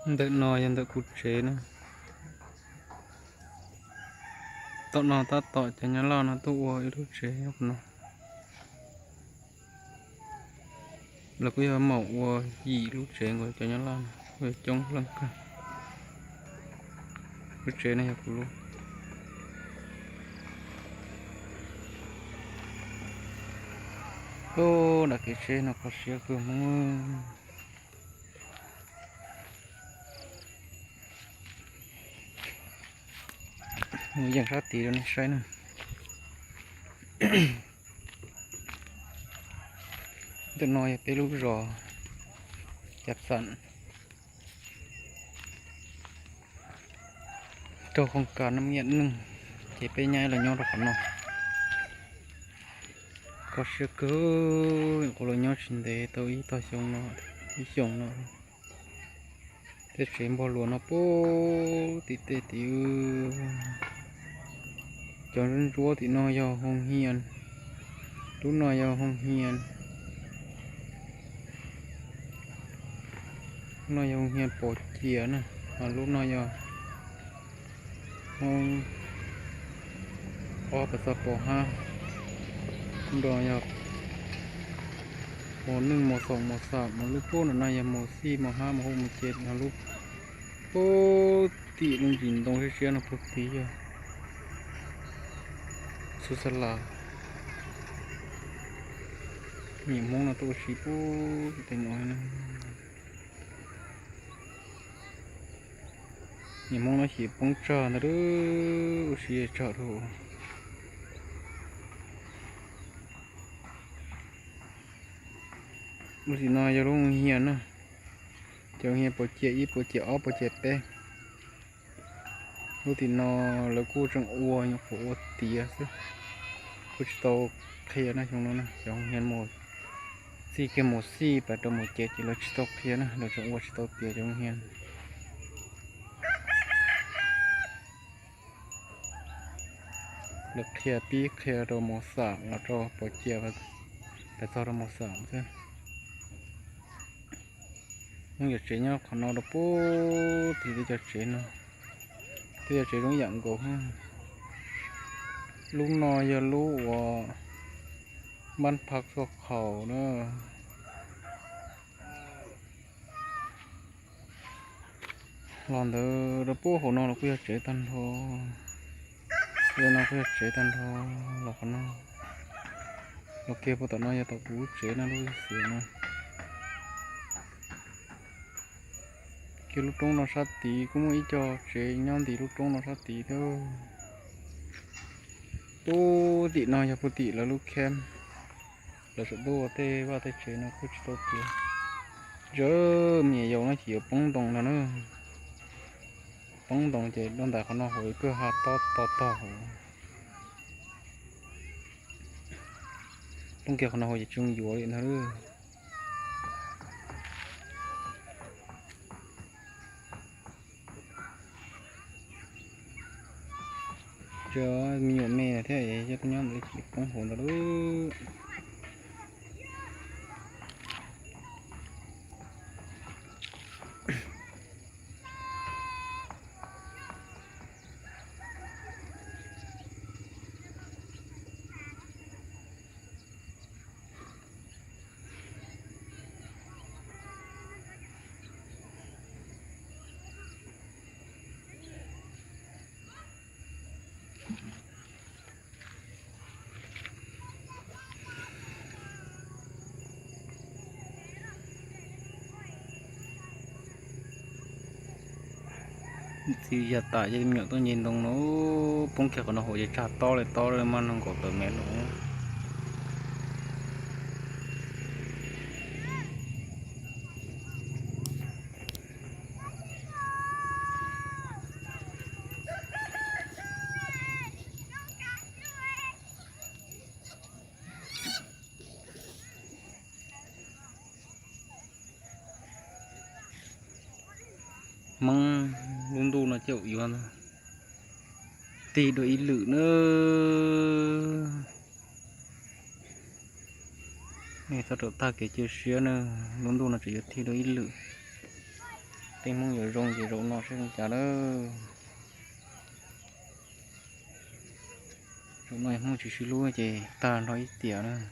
Ntawm no yog ntawm kuv tsev na. Tom no tab tom cov nyab laj no tuaj ua ib lub tsev no. Lawv kuj yog maum ua yim lub tsev nkaus cov nyab laj no, kuj yog coob leej kawg. Lub tsev no yog kuv lub. Ub, nram kev tsheb no kho siab kawg Hmoob. Mus yeej sab tid rau nej saib na. Ntawm no yog peb lub zos Cas Xam, raug khoom kas noj nyiaj neej, ces peb nyab los nyob rau qhov no. Kho siab kawg, nyuam qhuav los nyob tsis ntev tau ib tog xyoo no, ib xyoos no. Tej tsev npog luas no puag tim tej tid. Cov ntsuab tim no yog hoo hias, lub no yog hoo hias, lub no yog hoo hias pos cias na, ho lub no yog hoo ob pas txog pos hab, lub no yog mos neej mos xoom mos xam, ho lub puag nram no yog mos xij mos hab mos hauv mos ces, ho lub puag tim lub ntsis ntoo siab siab no puag tid yog xub xab las. Niam Hmoob no tuaj ua si puag tim no. Niam Hmoob no xyiv poob tsag ntag, ua si tsag dhau. Lub tim no yog lub hias na, cov hias pos cias ib pos cias ob pos cias peb. Lub tim no lawv kuj tseem ua nyuam qhuav ua tiav xwb, kuj tsis tau qhia na xyoo no na, cov hias mus txij kiag mus xij pas rau mus ces ces lawv tsis tau qhia na, lawv tseem ua tsis tau tiav cov hias. Lawv qhia pib qhia rau mos xam los rau pos cias, pas txog rau mos xam xwb. Lub cov tsev nyob qhov no rau puag tim tej cov tsev no, tej cov tsev zoo yam nkaus. Lub no yog lub uas npab phab txhua khaus na. Los ntawd rau puag hauv no los kuj yog tsev tag nrho. Tej no kuj yog tsev tag nrho los qhov no. Los kiag puag tom no yog tom kuv lub tsev no, lub xiav no. Kiag lub roob no sab tid kuj muaj ib co tsev nyob ntim lub roob no sab tid thiab. Puag tim no yog puag tim lawv lub camp, lawv tseem tuaj ua tej vaj tej tsev no kuj tsis tau tiav. Zawm me nyuam yaus no ces yuav poob ntoo no na. Poob ntoo ces lub ntais qhov no hauv kawg ha tob to tog hauv. Poob kiag qhov no hauv ces tsis zoo yuav li ntag. Cov me nyuam me thiab, coj tuaj nyob ntawd ces poob hauv ntawd lawm. Txiv yog tas ces me nyuam tuaj nce ntoo no, poob kiag qhov no hauv ces tsag tob li tob li mas nees nkaum tawm mev lawm. Hmoob lub ntuj no caum yuav tig dua ib lwm na. Nej txhob rau tag kev cia siab na, lub ntuj no tseem yuav tig dua ib lwm. Tej Hmoob yuav zoo ces zaum no seb zoo cas lawm. Zaum no Hmoob tsis sib hlub ces tag nrho ib tiam lawm.